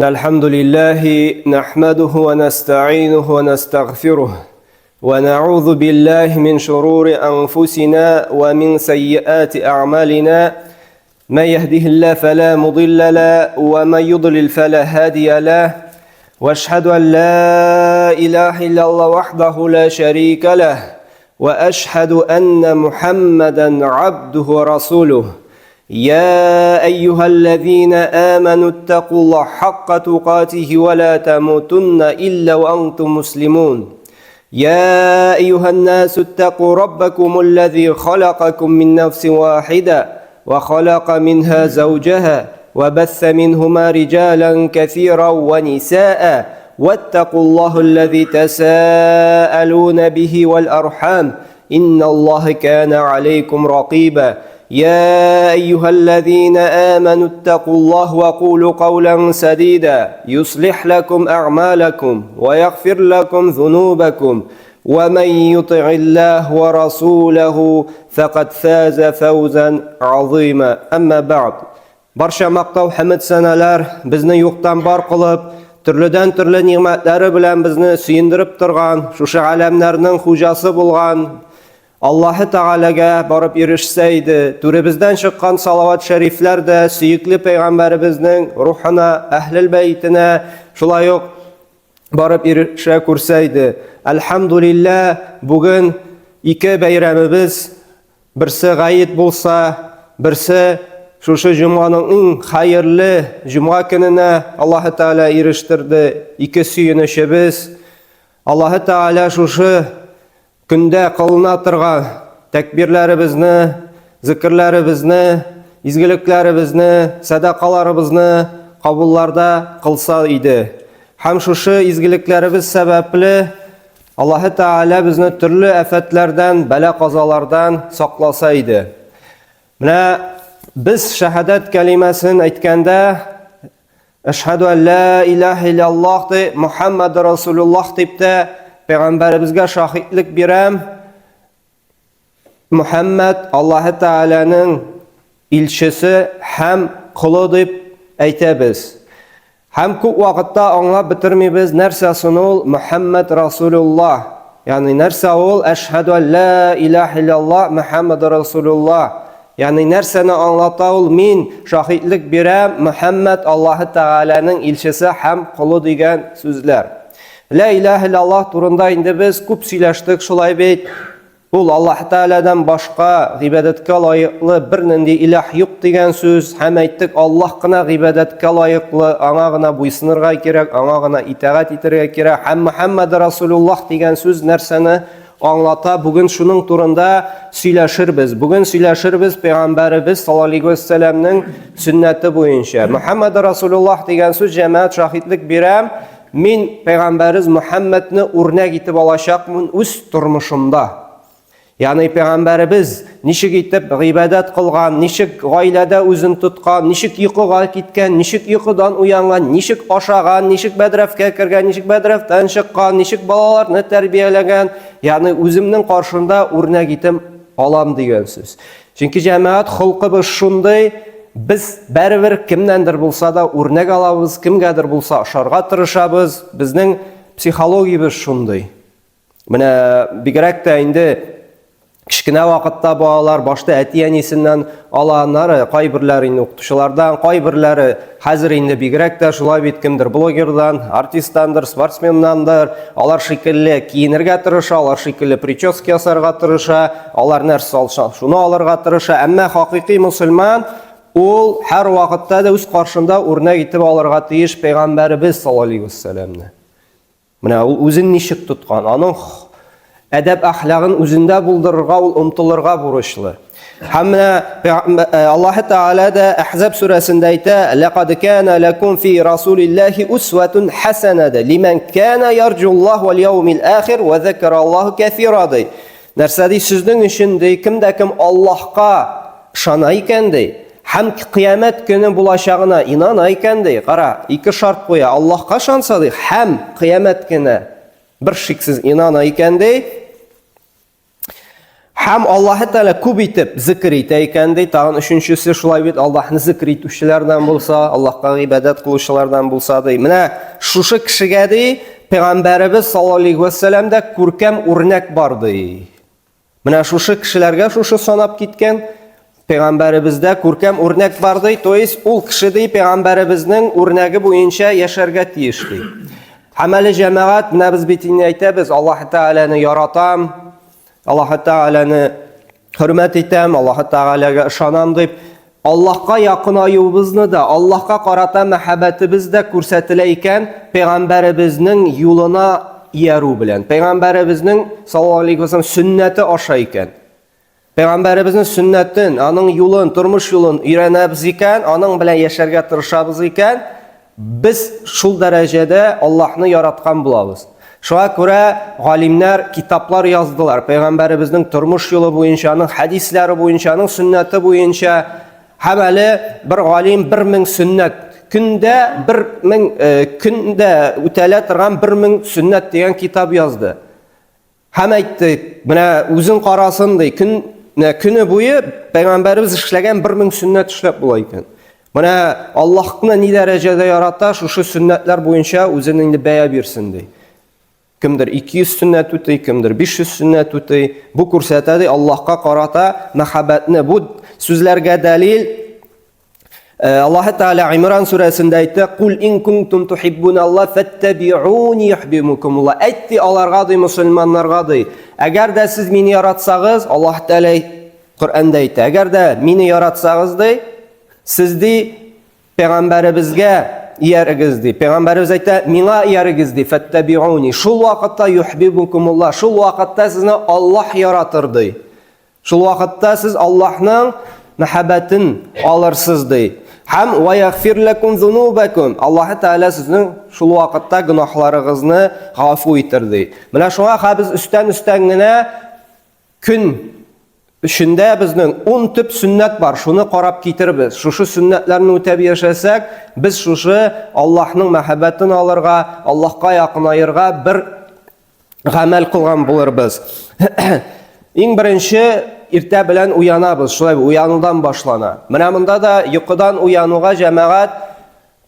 الحمد لله نحمده ونستعينه ونستغفره ونعوذ بالله من شرور أنفسنا ومن سيئات أعمالنا من يهده الله فلا مضل له ومن يضلل فلا هادي له واشهد أن لا إله إلا الله وحده لا شريك له وأشهد أن محمدا عبده ورسوله يا أيها الذين آمنوا اتقوا الله حق تقاته ولا تموتن إلا وأنتم مسلمون يا أيها الناس اتقوا ربكم الذي خلقكم من نفس واحدة وخلق منها زوجها وبث منهما رجالا كثيرا ونساء واتقوا الله الذي تساءلون به والأرحام إن الله كان عليكم رقيبا يا أيها الذين آمنوا اتقوا الله وقولوا قولا سديدا يصلح لكم أعمالكم ويغفر لكم ذنوبكم ومن يطع الله ورسوله فقد فاز فوزا عظيما أما بعد Барча мактау хәмед сәнәләр безне юктан бар кылып, төрледән төрле нигъмәтләре белән безне сөендереп торган, шушы галәмнәрнең хуҗасы булган Аллаһы Тәгаләгә барып ирешсә иде. Түребездән чыккан салават шәрифләр дә сөекле пәйгамбәребезнең рухына, әһлел бәйтенә, шулай ук барып ирешә күрсә иде. Әлхәмдулиллә, бүген ике бәйрәмебез Берсе гает булса, берсе шушы җомганың иң хәерле җомга көненә Аллаһы Тәгалә ирештерде. Ике сөенечебез. Аллаһы Тәгалә шушы көндә кылына торган тәкбирләребезне, зикерләребезне, изгелекләребезне, сәдакаларыбызны кабулларда кылса иде. Һәм шушы изгелекләребез сәбәпле Аллаһы Тәгалә безне төрле афәтләрдән, бәла-казалардан сакласа иде. Менә без шәһадәт кәлимәсен әйткәндә, Әшһәду ан ла илаһа илляллаһ ди, Мухаммад Расулуллаһ дип тә пәйгамбәребезгә шаһитлек бирәм. Мөхәммәд Аллаһы Тәгаләнең илчесе һәм колы дип әйтәбез. Һәм күп вакытта аңлап бетермибез, нәрсә соң ул Мөхәммәд Расулуллаһ? Ягъни нәрсә ул әшһәду ан ла илаһа илляллаһ Мөхәммәд Расулуллаһ? Ягъни нәрсәне аңлата ул мин шаһитлек бирәм Мөхәммәд Аллаһы Тәгаләнең илчесе һәм колы дигән сүзләр. Ла илаһа илляллаһ турында инде без күп сөйләштек, шулай бит. Ул Аллаһ Тәгаләдән башка гыйбадәткә лаеклы бернинди илаһ юк дигән сүз һәм әйттек, Аллаһ кына гыйбадәткә лаеклы, аңа гына буйсынырга кирәк, аңа гына итагать итәргә кирәк. Һәм Мөхәммәд Расулуллаһ дигән сүз нәрсәне аңлата? Бүген шуның турында сөйләшербез. Бүген сөйләшербез пәйгамбәребез саллаллаһу алейһи вәссәламнең сөннәте буенча. Мөхәммәд Расулуллаһ дигән сүз җәмәгать шаһитлек бирәм. Мин пәйгамбәребез Мөхәммәдне үрнәк итеп алачакмын үз тормышымда. Ягъни пәйгамбәребез ничек итеп гыйбадәт кылган, ничек гаиләдә үзен тоткан, ничек йокыга киткән, ничек йокыдан уянган, ничек ашаган, ничек бәдрәфкә кергән, ничек бәдрәфтән чыккан, ничек балаларны тәрбияләгән, ягъни үземнең каршында үрнәк итеп алам дигән сүз. Чөнки җәмәгать холкыбыз шундый, без бәребер кемнәндер булса да үрнәк алабыз, кемгәдер булса ошарга тырышабыз. Безнең психологиябез шундый. Менә бигрәк тә инде кечкенә вакытта балалар башта әти-әнисеннән ала, аннары кайберләре инде укытучылардан, кайберләре хәзер инде бигрәк тә шулай бит кемдер блогердан, артисттандыр, спортсменнандыр, алар шикелле киенергә тырыша, алар шикелле прическа ясарга тырыша, алар нәрсә алса, шуны алырга тырыша. Әмма хакыйкый мусульман ул һәр вакытта да үз каршында үрнәк итеп алырга тиеш пәйгамбәребез саллаллаһу алейһи вәсәләмне. Менә ул үзен ничек тоткан, аның әдәп әхлагын үзендә булдырырга ул омтылырга бурычлы. Һәм менә э, Аллаһ Тәгалә дә Әхзаб сүрәсендә әйтә: "Лакад кана лакум фи расулиллаһи усватун хасана лиман кана ярҗуллаһ вал яумил ахир ва закараллаһу кәсира" ди. Нәрсә ди? Сезнең өчен ди, кем дә кем Аллаһка ышана икән ди, һәм кыямәт көне булачагына инана икән ди. Кара, ике шарт куя. Аллаһка ышанса ди, һәм кыямәт көне бер шиксез инана икән ди. Һәм Аллаһы Тәгалә күп итеп зикр итә икән ди. Тагын өченчесе шулай бит Аллаһны зикр итүчеләрдән булса, Аллаһка гыйбадәт кылучылардан булса ди. Менә шушы кешегә ди Пәйгамбәребез саллаллаһу алейһи ва сәлләмдә күркәм үрнәк бар ди. Менә шушы кешеләргә шушы санап киткән Пәйгамбәребездә күркәм үрнәк бар ди, то есть ул кеше ди пәйгамбәребезнең үрнәге буенча яшәргә тиеш ди. Һәм әле җәмәгать, менә без бит инде әйтәбез, Аллаһ Тәгаләне яратам, Аллаһ Тәгаләне хөрмәт итәм, Аллаһ Тәгаләгә ышанам дип, Аллаһка якынаюыбызны да, Аллаһка карата мәхәббәтебез дә күрсәтелә икән, пәйгамбәребезнең юлына иярү белән, пәйгамбәребезнең саллаллаһу алейһи вәсәлләм сөннәте аша икән. Пәйгамбәребезнең сөннәтен, аның юлын, тормыш юлын өйрәнәбез икән, аның белән яшәргә тырышабыз икән, без шул дәрәҗәдә Аллаһны яраткан булабыз. Шуңа күрә галимнәр китаплар яздылар. Пәйгамбәребезнең тормыш юлы буенча, аның хәдисләре буенча, аның сөннәте буенча. Һәм әле бер галим 1000 сөннәт көндә 1000 э, көндә үтәлә торган 1000 сөннәт дигән китап язды. Һәм әйтте, менә үзен карасын ди, көн, менә көне буе пәйгамбәребез эшләгән 1000 сөннәт эшләп була икән. Менә Аллаһны ни дәрәҗәдә ярата, шушы сөннәтләр буенча үзен инде бәя бирсен ди. Кемдер 200 сөннәт үти, кемдер 500 сөннәт үти. Бу күрсәтә ди Аллаһка карата мәхәббәтне. Бу сүзләргә дәлил Э, Аллаһ Тәгалә Имран сүрәсендә әйтте: "Кул ин кунтум тухиббуна Аллаһ фаттабиуни юхбибукумуллаһ." Әйт ди аларга ди мусульманнарга ди. Әгәр дә сез мине яратсагыз, Аллаһ Тәгалә Коръәндә әйтә, әгәр дә мине яратсагыз ди, сез ди пәйгамбәребезгә иярегез ди. Пәйгамбәребез әйтә, миңа иярегез ди, фаттабиуни. Шул вакытта юхбибукумуллаһ, шул вакытта сезне Аллаһ яратыр ди. Шул вакытта сез Аллаһның мәхәббәтен алырсыз ди. Һәм ва ягфир ләкум зунубакум. Аллаһ Тәгалә сезнең шул вакытта гөнаһларыгызны гафу итер ди. Менә шуңа хәзер без өстән-өстән генә көн эчендә безнең 10 төп сөннәт бар. Шуны карап китербез. Шушы сөннәтләрне үтәп яшәсәк, без шушы Аллаһның мәхәббәтен алырга, Аллаһка якынаерга бер гамәл кылган булырбыз. Иң беренче иртә белән уянабыз, шулай уянудан башлана. Менә монда да йокыдан уянуга җәмәгать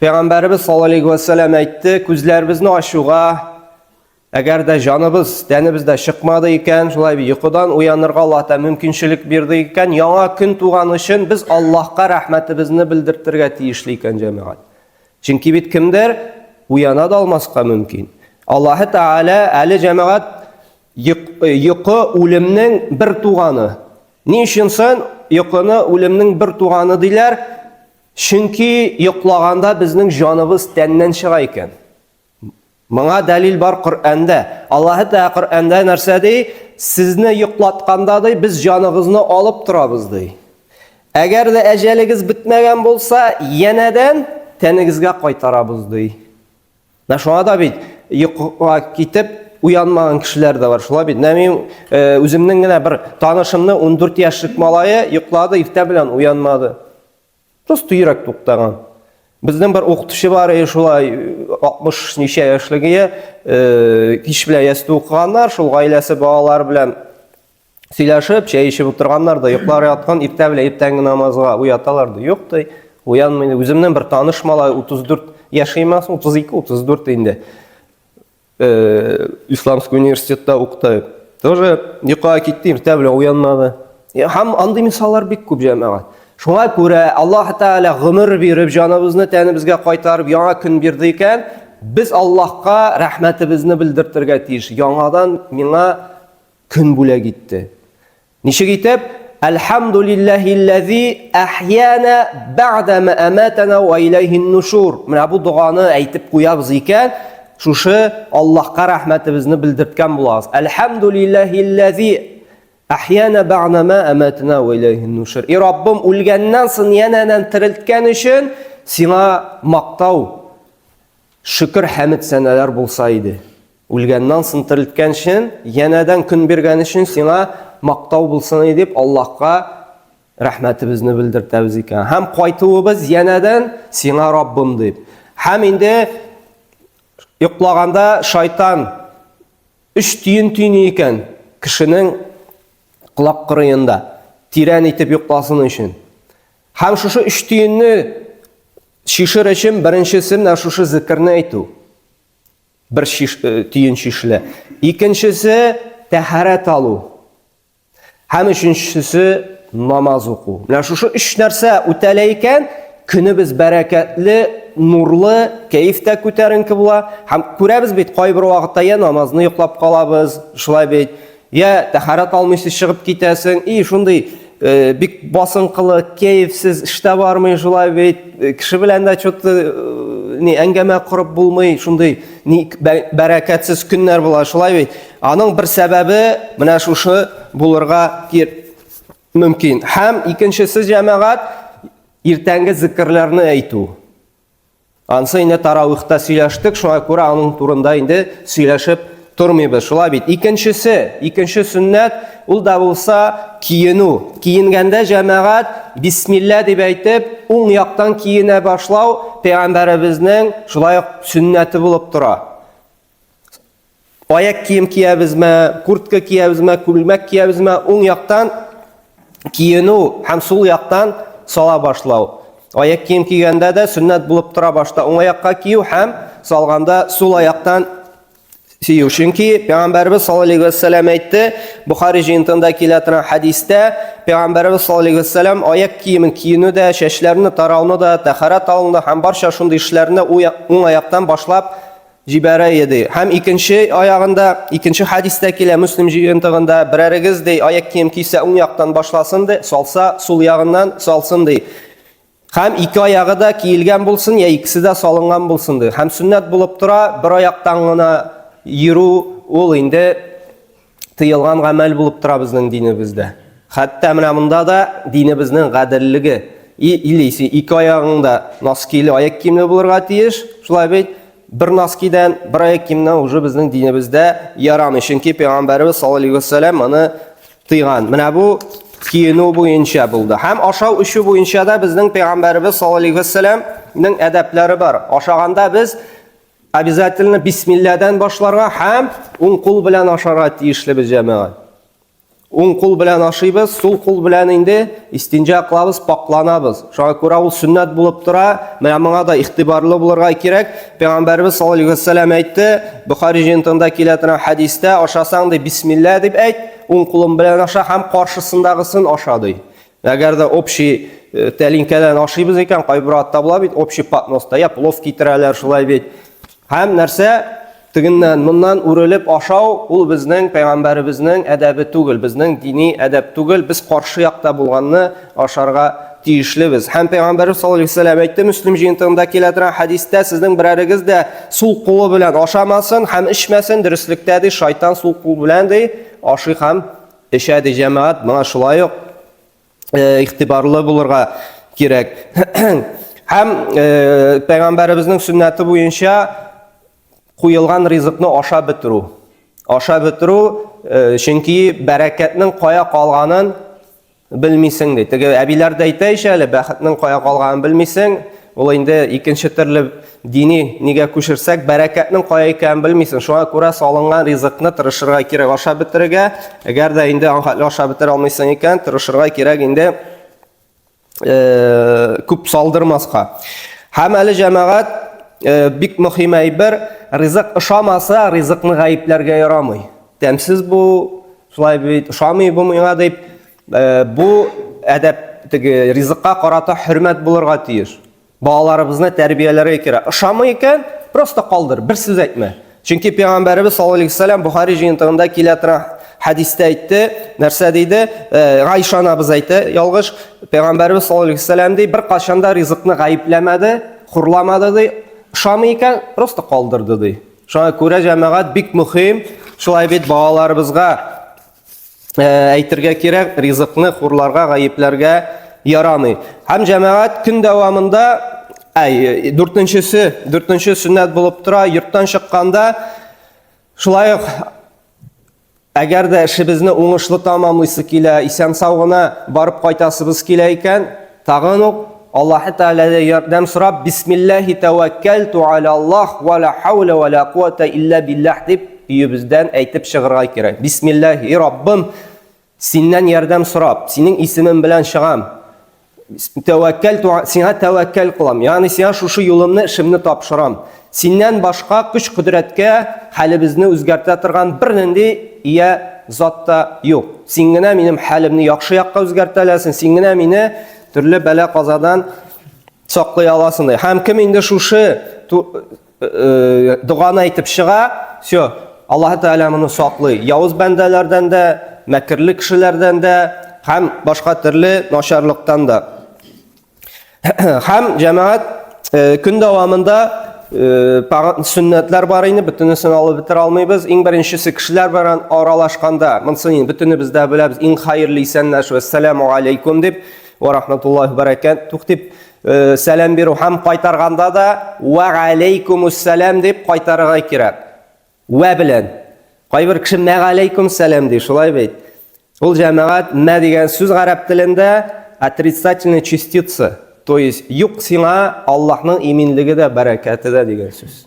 Пәйгамбәребез саллаллаһу алейһи ва сәлләм әйтте, күзләребезне ачуга, әгәр дә җаныбыз тәнебездә чыкмады икән, шулай бит йокыдан уянырга Аллаһ та мөмкинчелек бирде икән, яңа көн туган өчен без Аллаһка рәхмәтебезне белдертергә тиешле икән, җәмәгать. Чөнки бит кемдер уяна да алмаска мөмкин. Аллаһы Тәгалә әле җәмәгать э, йокы үлемнең бер туганы. Ни өчен соң йокыны үлемнең бер туганы диләр? Чөнки йоклаганда безнең җаныбыз тәннән чыга икән. Моңа дәлил бар Коръәндә. Аллаһы Тәгалә Коръәндә нәрсә ди? Сезне йоклатканда ди, без җаныгызны алып торабыз ди. Әгәр дә әҗәлегез бетмәгән булса, янәдән тәнегезгә кайтарабыз ди. Менә шуңа да бит йокыга китеп уянмаган кешеләр дә бар. Шулай бит. Менә мин э, үземнең генә бер танышымны 14 яшьлек малае йоклады, иртә белән уянмады. Просто йөрәк туктаган. Безнең бер укытучы бар, шулай 60 ничә яшьлеге, э, кич белән ястү укыганнар, шул гаиләсе балалары белән сөйләшеп, чәй эчеп утырганнар да, йоклар яткан, иртә белән иртәнге намазга уяталар да, юк ди, уянмый. Үземнең бер таныш малай 34 яши имәс, 32-34 инде. Э, исламский университетта укыды. Тоже йокыга китте, иртә белән уянмады. Һәм андый мисаллар бик күп җәмәгать. Шуңа күрә Аллаһ Тәгалә гомер биреп, җаныбызны тәнебезгә кайтарып, яңа көн бирде икән, без Аллаһка рәхмәтебезне белдертергә тиеш. Яңадан миңа көн бүләк итте. Ничек итеп? Әлхәмдулиллаһилләзи әхьяна бәгъдә ма әмәтәнә ва иләйһин нушур. Менә бу доганы әйтеп куябыз икән, шушы Аллаһка рәхмәтебезне белдерткән булабыз. Әлхәмдулиллаһилләзи әхьяна бәгъдә ма әмәтәнә ва иләйһин нушур. И Раббым, үлгәннән соң янәдән терелткән өчен сиңа мактау, шөкер хәмд сәнәләр булса иде. Үлгәннән соң терелткән өчен, янәдән көн биргән өчен сиңа мактау булсын иде дип Аллаһка рәхмәтебезне белдертәбез икән. Һәм кайтуыбыз янәдән сиңа Раббым дип. Һәм инде йоклаганда шайтан өч тиен төйни икән кешенең. Колак кырыенда. Тирән итеп йокласын өчен. Һәм шушы өч төенне шишер өчен беренчесе менә шушы зикерне әйтү. Бер шиш, э, төен шишелә. Икенчесе тәһарәт алу. Һәм өченчесе намаз уку. Менә шушы өч нәрсә үтәлә икән, көнебез бәрәкәтле, нурлы, кәеф тә күтәренке була. Һәм күрәбез бит, кайбер вакытта я намазны йоклап калабыз, шулай бит, я тәһарәт алмыйсыз чыгып китәсең, и шундый э, бик басынкылы, кәефсез, эштә бармый, шулай бит, э, кеше белән дә что-то э, ни әңгәмә корып булмый, шундый ни бәрәкәтсез көннәр була, шулай бит. Аның бер сәбәбе менә шушы булырга мөмкин. Һәм икенчесе җәмәгать иртәнге зикерләрне әйтү. Ансы инде таравихта сөйләштек, шуңа күрә аның турында инде сөйләшеп тормыйбыз. Шулай бит. Икенчесе, икенче сөннәт, ул да булса киенү. Киенгәндә җәмәгать бисмилла дип әйтеп, уң яктан киенә башлау пәйгамбәребезнең шулай ук сөннәте булып тора. Аяк кием киябезме, куртка киябезме, күлмәк киябезме, уң яктан киенү һәм сул яктан сала башлау. Аяк кием кигәндә дә сөннәт булып тора башта уң аякка кию һәм салганда сул аяктан сөю. Чөнки Пәйгамбәрбез саллаллаһу алейһи ва сәлләм әйтте, Бухари җыентында килә торган хәдистә, Пәйгамбәрбез саллаллаһу алейһи ва сәлләм аяк киемен киенү дә, чәчләрне тарауны да, тәһарәт алуны да һәм барча шундый эшләрне уң аяктан башлап җибәрә иде. Һәм икенче аягында, икенче хәдистә килә, Мөслим җыентыгында, берәрегез ди, аяк кием кисә уң яктан башласын ди, салса сул ягыннан салсын ди. Һәм ике аягы да киелгән булсын, я икесе дә салынган булсын ди. Һәм сөннәт булып тора, бер аяктан гына йөрү ул инде тыелган гамәл булып тора безнең динебездә. Хәтта менә монда да динебезнең гаделлеге. Или син ике аягың да носкиле, аяк киемле булырга тиеш, шулай бит? Бер носкидән, бер аяк киемнән уже безнең динебездә ярамый. Чөнки пәйгамбәребез саллаллаһу алейһи вәсәлләм моны тыйган. Менә бу киенү буенча булды. Һәм ашау эчү буенча да безнең пәйгамбәребез саллаллаһу алейһи вәсәлләмнең әдәпләре бар. Ашаганда без Обязательно бисмилладан башларга һәм уң кул белән ашарга тиешлебез җәмәгать. Уң кул белән ашыйбыз, сул кул белән инде истинҗа кылабыз, пакланабыз. Шуңа күрә ул сөннәт булып тора. Менә моңа да игътибарлы булырга кирәк. Пәйгамбәребез саллаллаһу алейһи вәсәлләм әйтте, Бухари җыентыгында килә торган хәдистә, ашасаң ди бисмилла дип әйт, уң кулың белән аша һәм каршысындагысын аша ди. Әгәр дә общий э, тәлинкәдән ашыйбыз икән, кайбер атта була бит, общий подноста, я плов китерәләр, шулай бит. Һәм нәрсә? Тегеннән, моннан үрелеп ашау, ул безнең пәйгамбәребезнең әдәбе түгел, безнең дини әдәп түгел, без каршы якта булганны ашарга тиешлебез. Һәм пәйгамбәребез саллаллаһу алейһи вәсәлләм әйтте, Мөслим җыентыгында килә торган хәдистә, сезнең берәрегез дә сул кулы белән ашамасын һәм эчмәсен, дөреслектә ди, шайтан сул кул белән ди, ашый һәм Эчә ди җәмәгать, моңа шулай ук э, игътибарлы булырга кирәк. Һәм э, пәйгамбәребезнең сөннәте буенча куелган ризыкны аша бетерү. Аша бетерү, э, чөнки бәрәкәтнең кая калганын белмисең ди. Теге әбиләр дә әйтә ич әле, бәхетнең кая калганын белмисең. Ул инде икенче төрле дини нигә күчерсәк, бәрәкәтнең кая икәнен белмисең. Шуңа күрә салынган ризыкны тырышырга кирәк ашап бетерергә. Әгәр дә инде аңхәтле ашап бетерә алмыйсың икән, тырышырга кирәк инде э, күп салдырмаска. Һәм әле җәмәгать э, бик мөһим әйбер, ризык ошамаса, ризыкны гаепләргә ярамый. Тәмсез бу, шулай бит, ошамый бу миңа дип, Э, бу әдәп теге ризыкка карата хөрмәт булырга тиеш. Балаларыбызны тәрбияләргә кирәк. Ошамый икән, просто калдыр, бер сүз әйтмә. Чөнки пәйгамбәребез саллаллаһу алейһи вәсәлләм Бухари җыентыгында килә торган хәдистә әйтте, нәрсә диде? Э, Гайша анабыз әйтте, ялгыш, пәйгамбәребез саллаллаһу алейһи вәсәлләм ди, бер кашан да ризыкны гаепләмәде, хурламады ди. Ошамый икән, просто калдырды ди. Шуңа күрә җәмәгать бик мөһим, шулай бит балаларыбызга Э, әйтергә кирәк, ризыкны хурларга, гаепләргә ярамый. Һәм җәмәгать көн дәвамында әй, дүртенчесе, дүртенче сөннәт булып тора, йорттан чыкканда шулай ук әгәр дә эшебезне уңышлы тамамлыйсы килә, исән-сау гына барып кайтасыбыз килә икән, тагын ук Аллаһы Тәгаләдә ярдәм сорап, Бисмиллаһи тәвәккәлту аля Аллаһ ва ла хауля ва ла куата илля биллаһ дип өебездән әйтеп чыгарга кирәк. Бисмиллаһи, Раббым, Синнән ярдәм сорап, синең исемең белән чыгам. Тәвәккәл, сиңа тәвәккәл кылам. Ягъни сиңа шушы юлымны, эшемне тапшырам. Синнән башка көч-кодрәткә хәлебезне үзгәртә торган бернинди ия зат та юк. Син генә минем хәлемне яхшы якка үзгәртә аласың, син генә мине төрле бәла-казадан саклый аласың. Һәм кем инде шушы доганы әйтеп чыга, все, Аллаһ Тәгалә моны саклый. Явыз бәндәләрдән дә, мәкерле кешеләрдән дә һәм башка төрле начарлыктан да. Һәм җәмәгать көн дәвамында сөннәтләр бар инде, бөтенесен алып бетерә алмыйбыз. Иң беренчесе кешеләр белән аралашканда, монсын инде бөтенебез дә беләбез, иң хәерле исәнләшү, әссәламу алейкум дип, ва рахматуллаһи ва баракатух дип сәлам бирү һәм кайтарганда да вә алейкумуссәлам дип кайтарырга кирәк. Вә белән. Кайбер кеше мә алейкум сәлам ди, шулай бит. Ул җәмәгать мә дигән сүз гарәп телендә отрицательная частица. То есть юк сиңа Аллаһның иминлеге дә, бәрәкәте дә дигән сүз.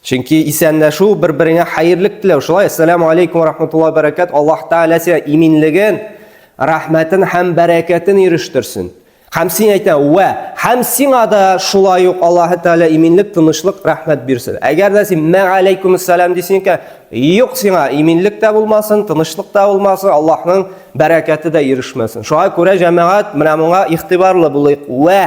Чөнки исәнләшү бер-береңә хәерлек теләү. Шулай, ассаламу алейкум ва рахматуллаһи бәрәкәт. Аллаһ Тәгалә сиңа иминлеген, рәхмәтен һәм бәрәкәтен ирештерсен. Һәм син әйтә, вә, һәм сиңа да шулай ук Аллаһ Тәгалә иминлек, тынычлык, рәхмәт бирсен. Әгәр дә син мә алейкум ассалам дисең икән, юк сиңа иминлек тә булмасын, тынычлык та булмасын, Аллаһның бәрәкәте дә ирешмәсен. Шуңа күрә җәмәгать менә моңа игътибарлы булыйк. Вә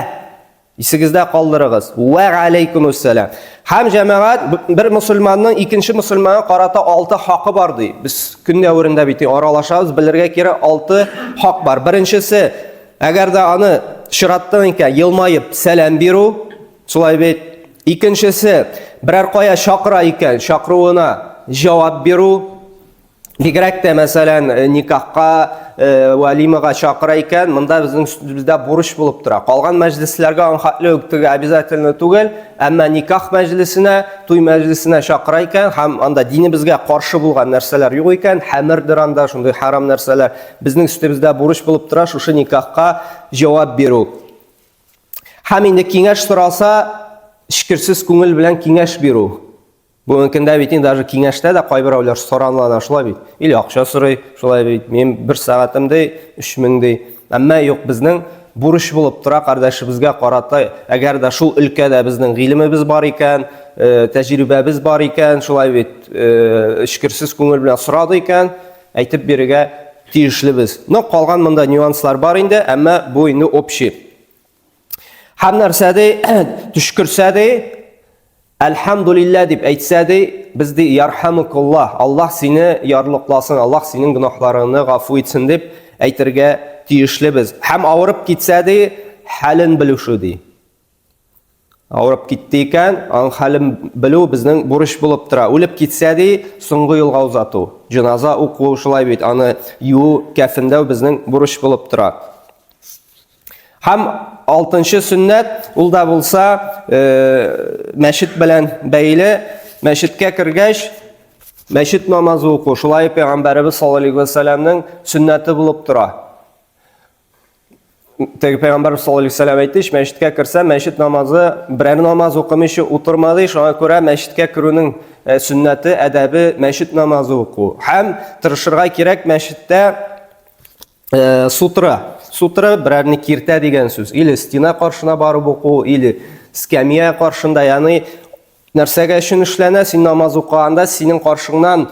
Исегездә калдырыгыз. Вә алейкумуссалам. Һәм җәмәгать бер мусульманның икенче мусульманга карата алты хакы бар ди. Без көн дәверендә бит аралашабыз, белергә кирәк алты хак бар. Беренчесе, әгәр дә аны очраттың икән, елмаеп сәлам бирү, шулай бит. Икенчесе, берәр кая чакыра икән, чакыруына җавап бирү. Бигрәк тә, мәсәлән, никахка, вәлимага чакыра икән, монда безнең өстебездә бурыч булып тора. Калган мәҗлесләргә аның хәтле үк теге обязательно түгел, әмма никах мәҗлесенә, туй мәҗлесенә чакыра икән һәм анда динебезгә каршы булган нәрсәләр юк икән, хәмердер анда, шундый харам нәрсәләр, безнең өстебездә бурыч булып тора шушы никахка җавап бирү. Һәм инде киңәш сораса, эчкерсез күңел белән киңәш бирү. Бүгенге көндә бит инде даже киңәштә дә кайберәүләр соранлана, шулай бит. Или акча сорый, шулай бит. Мин бер сәгатем ди, 3000 ди. Әмма юк, безнең бурыч булып тора кардәшебезгә карата, әгәр дә шул өлкәдә безнең гыйлемебез бар икән, тәҗрибәбез бар икән, шулай бит, эчкерсез күңел белән сорады икән, әйтеп бирергә тиешлебез. Но калган монда нюанслар бар инде, әмма бу инде общий. Һәм нәрсә ди, төшкерсә ди, Әлхәмдулиллә дип әйтсә ди, без ди ярхамукуллаһ, Аллаһ сине ярлыкласын, Аллаһ синең гөнаһларыңны гафу итсен дип әйтергә тиешлебез. Һәм авырып китсә ди, хәлен белүшү ди. Авырып китте икән, аның хәлен белү безнең бурыч булып тора. Үлеп китсә ди, соңгы юлга озату, җеназа уку, шулай бит, аны юу, кәфенләү безнең бурыч булып тора. Һәм алтынчы сөннәт, ул да булса, мәчет белән бәйле, мәчеткә кергәч, мәчет намазы уку, шулай пәйгамбәребез саллаллаһу алейһи ва сәлламнең сөннәте булып тора. Теге пәйгамбәребез саллаллаһу алейһи ва сәллам әйтте, мәчеткә керсә, мәчет намазы берәр намаз укымыйча утырма ди, шуңа күрә мәчеткә керүнең сөннәте, әдәбе мәчет намазы уку. Һәм тырышырга кирәк мәчеттә сутра. Сутра берәрне киртә дигән сүз. Или стена каршына барып уку, или скамья каршында, ягъни нәрсәгә өчен эшләнә? Син намаз укыганда синең каршыңнан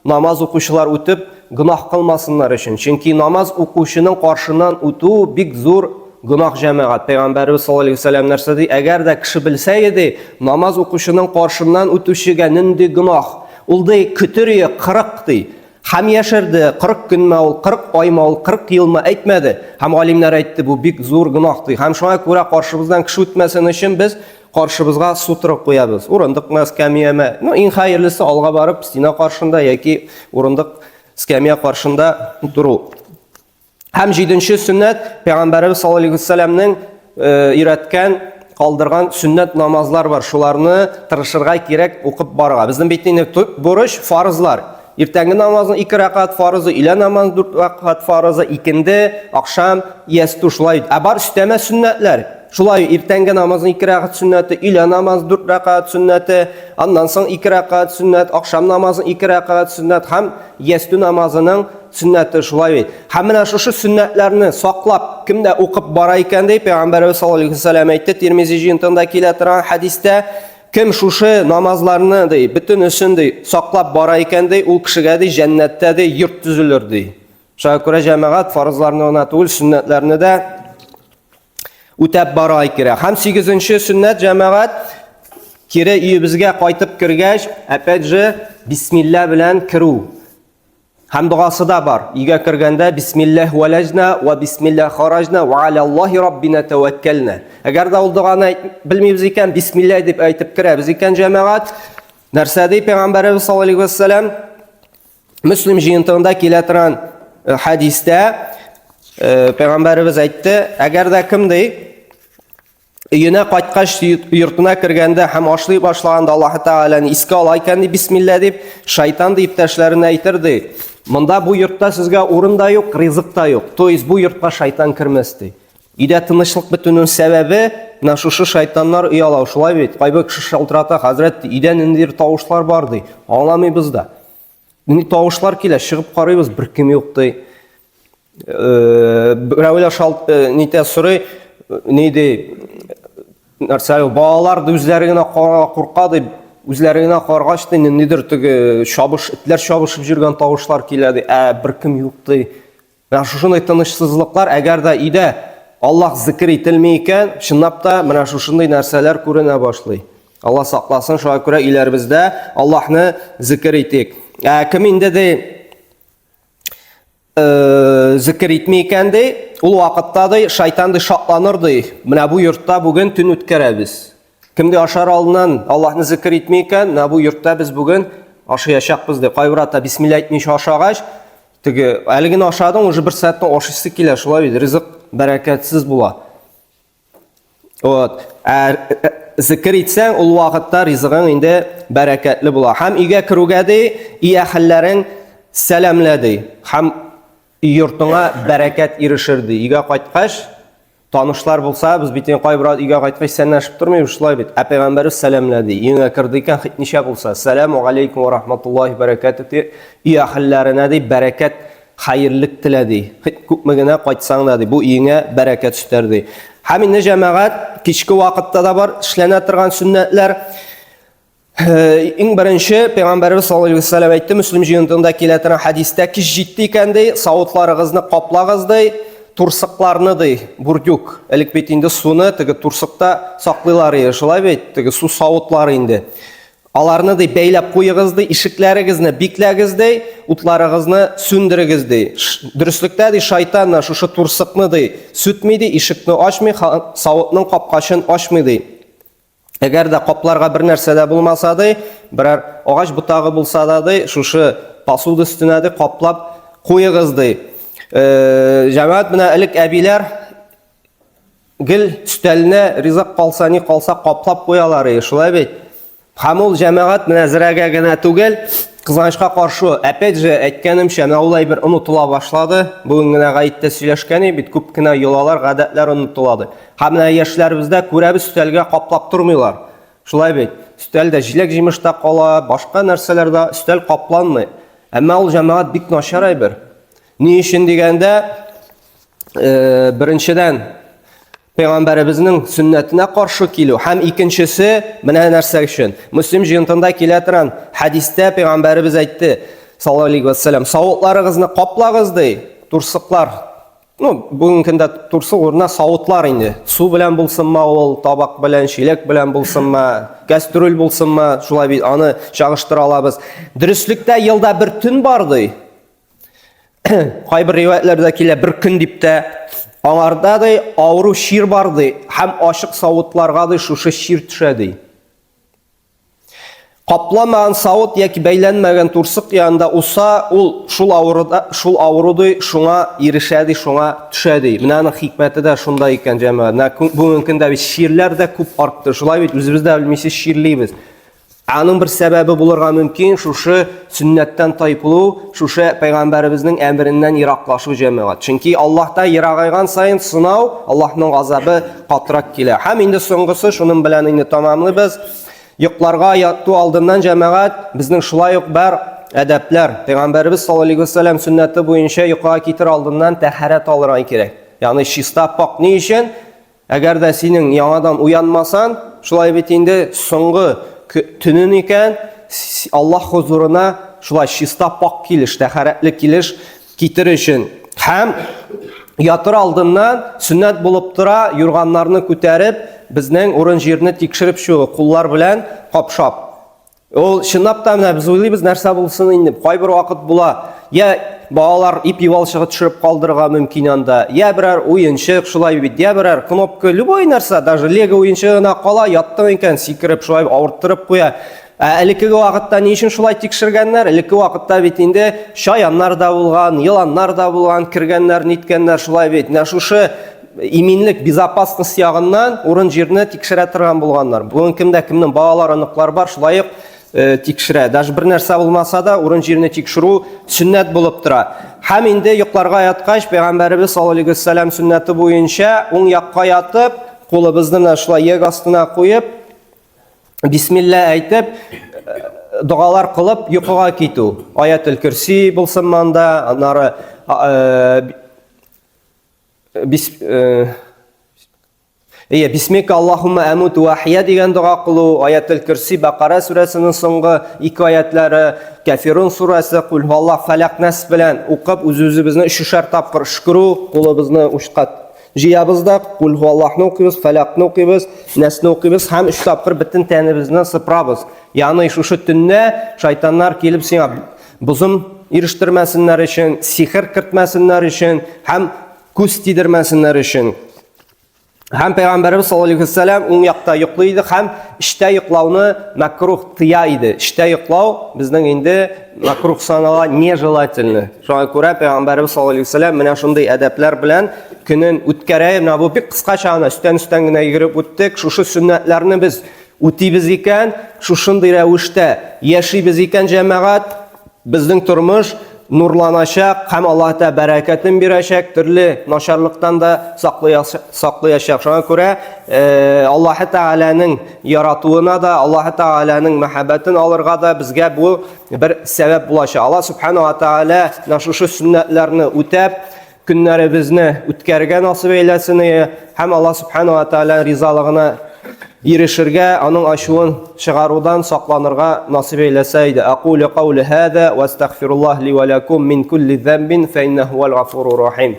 намаз укучылар үтеп гөнаһ кылмасыннар өчен. Чөнки намаз укучының каршыннан үтү бик зур гөнаһ җәмәгать. Пәйгамбәребез саллаллаһу алейһи вәсәлләм нәрсә ди? Әгәр дә кеше белсә иде, намаз укучының каршыннан үтүчегә нинди гөнаһ? Ул ди, көтер ие 40 ди. Һәм яшерде, 40 көнме ул, 40 аймы ул, 40 елмы әйтмәде. Һәм галимнәр әйтте, бу бик зур гөнаһ ди. Һәм шуңа күрә каршыбыздан кеше үтмәсен өчен без каршыбызга сутра куябыз. Урындыкмы, скамьяме? Ну, иң хәерлесе алга барып стена каршында яки урындык скамья каршында тору. Һәм җиденче сөннәт Пәйгамбәребез саллаллаһу алейһи вәсәлләмнең өйрәткән, калдырган сөннәт намазлар бар. Шуларны тырышырга кирәк укып барырга. Безнең бит инде төп бурыч фарызлар. Иртәнге намазның ике рәкәгать фарызы, өйлә намазының дүрт рәкәгать фарызы, икенде, ахшам, ястү шулай. Ә бар өстәмә сөннәтләр. Шулай иртәнге намазның ике рәкәгать сөннәте, өйлә намазы дүрт рәкәгать сөннәте, аннан соң ике рәкәгать сөннәт, ахшам намазының ике рәкәгать сөннәт һәм ястү намазының сөннәте шулай бит. Һәм менә шушы сөннәтләрне саклап, кем дә укып бара икән ди, Пәйгамбәребез саллаллаһу алейһи вәсәлләм әйтте, Тирмизи җыентыгында килә торган хәдистә, кем шушы намазларны ди, бөтенесен ди, саклап бара икән ди, ул кешегә ди җәннәттә ди йорт төзелер ди. Шуңа күрә җәмәгать фарызларны гына түгел, сөннәтләрне дә үтәп бара кирәк. Һәм сигезенче сөннәт җәмәгать кире өебезгә кайтып кергәч, опять же, бисмилла белән керү. Һәм догасы да бар. Өйгә кергәндә бисмиллаһ валаҗна ва бисмиллаһ хараҗна ва алаллаһи раббина тәвәккәлна. Әгәр дә ул доганы белмибез икән, бисмилла дип әйтеп керәбез икән җәмәгать. Нәрсә ди Пәйгамбәребез саллаллаһу алейһи вәссәлам? Мөслим җыентыгында килә торган э, хәдистә э, Пәйгамбәребез әйтте, әгәр дә кем ди өенә кайткач йортына кергәндә һәм ашлый башлаганда Аллаһ Тәгаләне искә ала икән ди, бисмилла дип, шайтан ди иптәшләренә әйтер ди. Монда бу йортта сезгә урын да юк, ризык та юк. То есть бу йортка шайтан кермәс ди. Өйдә тынычлык бетүнең сәбәбе менә шушы шайтаннар оялау, шулай бит? Кайбер кеше шалтырата, хәзрәт, өйдә ниндидер тавышлар бар ди. Аңламыйбыз да. Нинди тавышлар килә, чыгып карыйбыз, беркем юк ди. Э, берәүләр шалт э, нитә сорый, ни ди, нәрсә, балалар да үзләре генә курка ди, үзләре генә каргач ди, ниндидер теге чабыш, этләр чабышып йөргән тавышлар килә ди, ә беркем юк ди. Менә шушындый тынычсызлыклар, әгәр дә өйдә Аллаһ зикер ителми икән, чынлап та менә шушындый нәрсәләр күренә башлый. Аллаһ сакласын, шуңа күрә өйләребездә Аллаһны зикер итик. Ә кем инде ди э, зикер итми икән ди, ул вакытта ди шайтан ди шатланыр ди. Менә бу йортта бүген төн үткәрәбез. Кем дә ашар алдыннан Аллаһны зикер итми икән, менә бу йортта без бүген ашаячакбыз ди. Кайбер ата бисмилла әйтмичә ашагач, Теге, әле генә ашадың, уже бер сәгатьтән ашыйсы килә, шулай бит, ризык бәрәкәтсез була. Вот. Ә э, зикер итсәң, ул вакытта ризыгың инде бәрәкәтле була. Һәм өйгә керүгә ди, өй әһелләрен сәламлә ди. Һәм йортыңа бәрәкәт ирешер ди. Өйгә кайткач, Танышлар булса, без бит инде кайбер өйгә кайткач сәламләшеп тормыйбыз, шулай бит. Ә пәйгамбәребез сәламләде. Өеңә керде икән, хит ничә булса, сәламу алейкум ва рахматуллаһи бәрәкәтү дип, өй әһелләренә ди бәрәкәт, хәерлек телә ди. Хит күпме генә кайтсаң да ди, бу өеңә бәрәкәт өстәр ди. Һәм инде җәмәгать кичке вакытта да бар эшләнә торган сөннәтләр. Э, иң беренче пәйгамбәребез саллаллаһу алейһи вәсәлләм әйтте, Мөслим җыентыгында килә торган хәдистә, кич җитте икән ди, савытларыгызны каплагыз ди, турсыкларны ди, бурдюк. Элек бит инде суны теге турсыкта саклыйлар иде, шулай бит, теге су савытлары инде. Аларны ди бәйләп куегыз ди, ишекләрегезне бикләгез ди, утларыгызны сүндерегез ди. Дөреслектә ди шайтан шушы турсыкны ди сүтми ди, ишекне ачмый, савытның капкачын ачмый ди. Әгәр дә капларга бер нәрсә дә булмаса ди, берәр агач ботагы булса да ди, шушы посуда өстенә ди каплап куегыз ди. Э, җәмәгать менә элек әбиләр гел өстәленә ризык калса, ни калса каплап куялар иде, шулай бит? Һәм ул җәмәгать менә зрәгә генә түгел, кызганычка каршы, опять же, әйткәнемчә, менә ул әйбер онытыла башлады. Бүген генә гаеттә сөйләшкән идек бит, күп кенә йолалар, гадәтләр онытылады. Һәм менә яшьләребездә күрәбез, өстәлгә каплап тормыйлар. Шулай бит. Өстәлдә җиләк-җимеш тә кала, башка нәрсәләр дә, өстәл капланмый. Әмма ул җәмәгать бик начар әйбер. Ни өчен дигәндә, э, беренчедән, пәйгамбәребезнең сөннәтенә каршы килү һәм икенчесе менә нәрсә өчен. Мөслим җыентында килә торган хәдистә пәйгамбәребез әйтте, саллаллаһу алейһи вәссәлам, савытларыгызны каплагыз ди, турсыклар Ну, бүгенге көндә турсык урынына савытлар инде. Су белән булсынмы ул, табак белән, чиләк белән булсынмы, кәстрүл булсынмы, шулай бит аны чагыштыра алабыз. Дөреслектә елда бер төн бар ди. Кайбер риваятләрдә килә бер көн дип тә. Аңарда ди авыру чир бар ди һәм ачык савытларга ди шушы чир төшә ди. Капламаган савыт яки бәйләнмәгән турсык янында уса, ул шул авыруда, шул авыру ди, шуңа ирешә ди, шуңа төшә ди. Менә аның хикмәте дә шунда икән, җәмәгать. Менә бүгенге көндә бит чирләр дә күп артты. Шулай бит үзебез дә белмичә чирлибез. Аның бер сәбәбе булырга мөмкин, шушы сөннәттән тайпылу, шушы пәйгамбәребезнең әмереннән ераклашу җәмәгать. Чөнки Аллаһта ерагайган саен сынау, Аллаһның газабы катырак килә. Һәм инде соңгысы, шуның белән инде тәмамлыйбыз. Йокларга яту алдыннан җәмәгать безнең шулай ук бар. әдәпләр. Пәйгамбәребез саллаллаһу алейһи вәсәлләм сөннәте буенча йокыга китер алдыннан тәһарәт алырга кирәк. Ягъни чиста пак ни өчен? Әгәр дә синең яңадан уянмасан, шулай бит инде соңгы төнен икән, Аллаһ хозурына шулай чиста пак килеш, тәһарәтле килеш китер өчен. Һәм ятыр алдыннан сөннәт булып тора, юрганнарны күтәреп, безнең урын-җирне тикшереп чыгу, куллар белән капшап. Ул чынлап та менә без уйлыйбыз, нәрсә булсын инде. Кайбер вакыт була, я балалар ипи валчыгы төшереп калдырырга мөмкин анда, я берәр уенчык шулай бит, я берәр кнопка, любой нәрсә, даже лего уенчыгы гына кала, яттың икән, сикереп шулай авырттырып куя. Ә элеккеге вакытта ни өчен шулай тикшергәннәр? Элекке вакытта бит инде чаяннар да булган, еланнар да булган, кергәннәр, ниткәннәр шулай бит. Менә шушы иминлек, безопасность ягыннан урын-җирне тикшерә торган булганнар. Бүген кемдә кемнең балалар, оныклар бар, шулай ук э, тикшерә. Даже бер нәрсә булмаса да, урын-җирне тикшерү сөннәт булып тора. Һәм инде йокларга яткач, пәйгамбәребез саллаллаһу алейһи вәсәлләм сөннәте буенча уң якка ятып, кулыбызны менә шулай ияк астына куеп, бисмилла әйтеп, э, догалар кылып йокыга китү. Аятел Көрси булсын монда, аннары э, Бис, э, Ия, бисмика Аллахумма әмут вә ахия дигән дога кылу, Аятел Көрси, Бакара сүрәсенең соңгы ике аятлары, Кафирун сүрәсе, Кул Аллаһ, Фәләк, Нас белән укып, үз-үзебезне өчешәр тапкыр өшкерү, кулыбызны учка җыябыз да, Кул Аллаһны укыйбыз, Фәләкне укыйбыз, Насны укыйбыз һәм өч тапкыр бөтен тәнебезне сыпырабыз. Ягъни шушы төннә шайтаннар килеп сиңа бозым ирештермәсеннәр өчен, сихер кертмәсеннәр өчен һәм күз тидермәсеннәр өчен. Һәм Пәйгамбәребез саллаллаһу алейһи вәсәлләм уң якта йоклый иде һәм эчтә йоклауны мәкрух тыя иде. Эчтә йоклау безнең инде мәкрух санала, нежелательно. Шуңа күрә Пәйгамбәребез саллаллаһу алейһи вәсәлләм менә шундый әдәпләр белән көнен үткәрә. Менә бу бик кыскача гына өстән-өстән генә йөгереп үттек. Шушы сөннәтләрне без Үтибез икән, шушындый рәвештә яшибез икән, җәмәгать, безнең тормыш нурланачак һәм Аллаһ Тәгалә бәрәкәтен бирәчәк, төрле начарлыктан да саклаячак. Шуңа күрә э, Аллаһ Тәгаләнең яратуына да, Аллаһ Тәгаләнең мәхәббәтен алырга да безгә бу бер сәбәп булачак. Аллаһ Субхану ва Тәгалә менә шушы сөннәтләрне үтәп, көннәребезне үткәрергә насыйп әйләсен һәм Аллаһ Субхану ва Тәгалә ризалыгына ирешергә, аның ачуын чыгарудан сакланырга насыйп әйләсә иде. Акулю каули һаза ва астагфируллаһ ли ва лакум мин кулли замбин фа иннаху хуал гафурур рахим.